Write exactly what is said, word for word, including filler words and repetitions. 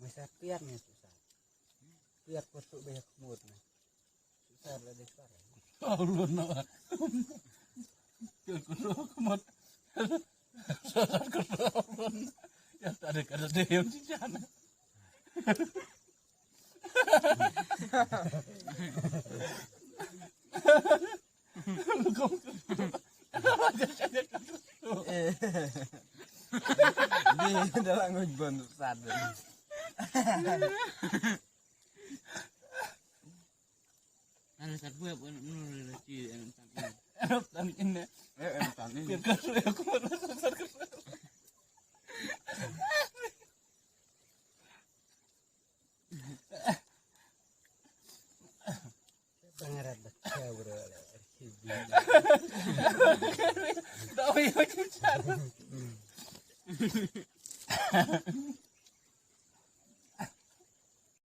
Sa piat ne susah. Piat ko tu bayar kemut ne. Susah lah deh susah. Alun na. Piat ko tu kemut. Susah ko tu alun. Ya tak ada kata dia yang cincang. Di dalam ngujbon sat. Ana sat buat pun nurul ci ana tan. Ana tan ini. Eh, ana tan ini. Piat ko tu ya ko sat ko. Bangarat da kebro le. Dawi macam sana.